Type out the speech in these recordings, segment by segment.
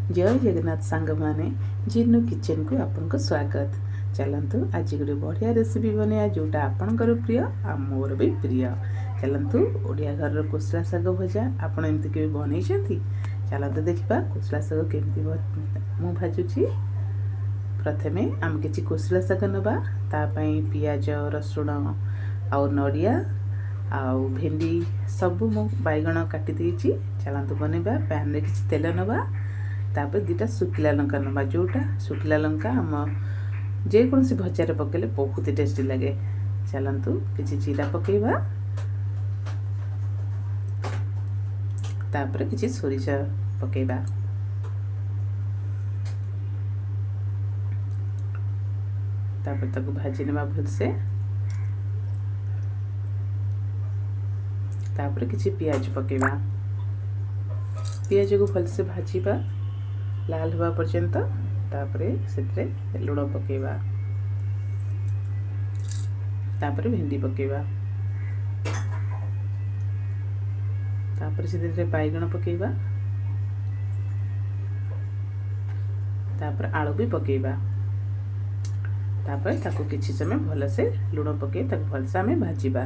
ଜୟ ଜଗନ୍ନାଥ ସାଙ୍ଗମାନେ, ଜିନୁ କିଚେନକୁ ଆପଣଙ୍କୁ ସ୍ୱାଗତ। ଚାଲନ୍ତୁ, ଆଜି ଗୋଟେ ବଢ଼ିଆ ରେସିପି ବନେଇବା, ଯେଉଁଟା ଆପଣଙ୍କର ପ୍ରିୟ ଆଉ ମୋର ବି ପ୍ରିୟ। ଚାଲନ୍ତୁ, ଓଡ଼ିଆ ଘରର କୋଶଳା ଶାଗ ଭଜା ଆପଣ ଏମିତି କେବେ ବନେଇଛନ୍ତି? ଚାଲନ୍ତୁ ଦେଖିବା କୋଶଳା ଶାଗ କେମିତି ମୁଁ ଭାଜୁଛି। ପ୍ରଥମେ ଆମେ କିଛି କୋଶଳା ଶାଗ ନେବା। ତା ପାଇଁ ପିଆଜ, ରସୁଣ ଆଉ ନଡ଼ିଆ ଆଉ ଭେଣ୍ଡି ସବୁ ମୁଁ ବାଇଗଣ କାଟି ଦେଇଛି। ଚାଲନ୍ତୁ ବନେଇବା। ପ୍ୟାନ୍ରେ କିଛି ତେଲ ନେବା, ତାପରେ ଦୁଇଟା ଶୁଖିଲା ଲଙ୍କା ନେବା, ଯେଉଁଟା ଶୁଖିଲା ଲଙ୍କା ଆମ ଯେକୌଣସି ଭଜାରେ ପକାଇଲେ ବହୁତ ଟେଷ୍ଟି ଲାଗେ। ଚାଲନ୍ତୁ, କିଛି ଜିରା ପକାଇବା, ତାପରେ କିଛି ସୋରିଷ ପକାଇବା। ତାପରେ ତାକୁ ଭାଜି ନେବା ଭଲସେ। ତାପରେ କିଛି ପିଆଜ ପକାଇବା। ପିଆଜକୁ ଭଲସେ ଭାଜିବା ଲାଲ ହେବା ପର୍ଯ୍ୟନ୍ତ। ତାପରେ ସେଥିରେ ଲୁଣ ପକାଇବା, ତାପରେ ଭେଣ୍ଡି ପକାଇବା, ତାପରେ ସେଥିରେ ବାଇଗଣ ପକାଇବା, ତାପରେ ଆଳୁ ବି ପକାଇବା। ତାପରେ ତାକୁ କିଛି ସମୟ ଭଲସେ ଲୁଣ ପକାଇ ତାକୁ ଭଲସେ ଆମେ ଭାଜିବା।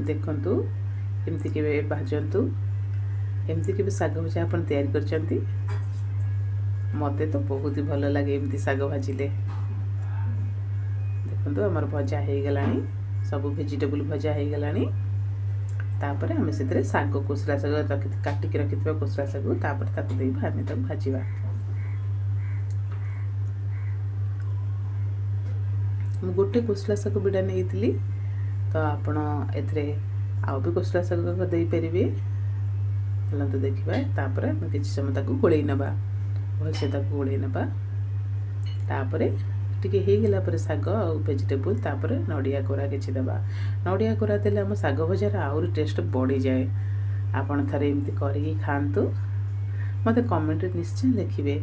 ଦେଖନ୍ତୁ, ଏମିତି କେବେ ଭାଜନ୍ତୁ। ଏମିତି କେବେ ଶାଗ ଭଜା ଆପଣ ତିଆରି କରିଛନ୍ତି? ମୋତେ ତ ବହୁତ ଭଲ ଲାଗେ ଏମିତି ଶାଗ ଭାଜିଲେ। ଦେଖନ୍ତୁ, ଆମର ଭଜା ହେଇଗଲାଣି, ସବୁ ଭେଜିଟେବୁଲ୍ ଭଜା ହେଇଗଲାଣି। ତାପରେ ଆମେ ସେଥିରେ ଶାଗ, କୋଶଳା ଶାଗ ରଖି କାଟିକି ରଖିଥିବା କୋଶଳା ଶାଗକୁ ତାପରେ ତାକୁ ଦେଇ ଆମେ ତାକୁ ଭାଜିବା। ମୁଁ ଗୋଟେ କୋଶଳା ଶାଗ ବିଡ଼ା ନେଇଥିଲି, ତ ଆପଣ ଏଥିରେ ଆଉ ବି କୋଶଳା ଶାଗ ଦେଇପାରିବେ। ଚାଲନ୍ତୁ ଦେଖିବା। ତାପରେ ଆମେ କିଛି ସମୟ ତାକୁ ଗୋଳେଇ ନେବା, ଭଲସେ ତାକୁ ଗୋଳେଇ ନେବା। ତାପରେ ଟିକେ ହେଇଗଲା ପରେ ଶାଗ ଆଉ ଭେଜିଟେବୁଲ୍, ତାପରେ ନଡ଼ିଆ କୋରା କିଛି ଦେବା। ନଡ଼ିଆ କୋରା ଦେଲେ ଆମ ଶାଗ ଭଜାର ଆହୁରି ଟେଷ୍ଟ ବଢ଼ିଯାଏ। ଆପଣ ଥରେ ଏମିତି କରିକି ଖାଆନ୍ତୁ, ମୋତେ କମେଣ୍ଟରେ ନିଶ୍ଚୟ ଲେଖିବେ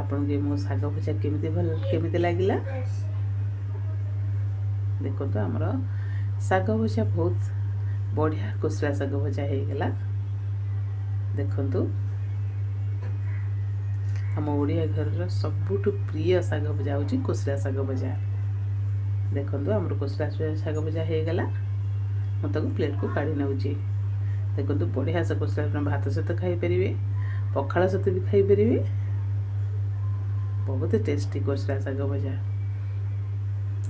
ଆପଣଙ୍କୁ ମୋ ଶାଗ ଭଜା କେମିତି ଭଲ କେମିତି ଲାଗିଲା। ଦେଖନ୍ତୁ, ଆମର ଶାଗ ଭଜା ବହୁତ ବଢ଼ିଆ କୋଶଳା ଶାଗ ଭଜା ହେଇଗଲା। ଦେଖନ୍ତୁ, ଆମ ଓଡ଼ିଆ ଘରର ସବୁଠୁ ପ୍ରିୟ ଶାଗ ଭଜା ହେଉଛି କୋଶଳା ଶାଗ ଭଜା। ଦେଖନ୍ତୁ, ଆମର କୋଶଳା ଶାଗ ଭଜା ହେଇଗଲା। ମୁଁ ତାକୁ ପ୍ଲେଟ୍କୁ କାଢ଼ି ନେଉଛି। ଦେଖନ୍ତୁ, ବଢ଼ିଆ ସେ କୋଶଳା ଆପଣ ଭାତ ସହିତ ଖାଇପାରିବେ, ପଖାଳ ସହିତ ବି ଖାଇପାରିବେ। ବହୁତ ଟେଷ୍ଟି କୋଶଳା ଶାଗ ଭଜା।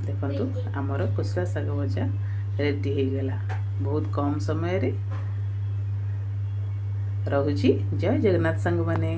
ଦେଖନ୍ତୁ, ଆମର କୋଶଳା ଶାଗ ଭଜା ରେଡ଼ି ହେଇଗଲା ବହୁତ କମ୍ ସମୟରେ। ରହୁଛି, ଜୟ ଜଗନ୍ନାଥ ସାଙ୍ଗମାନେ।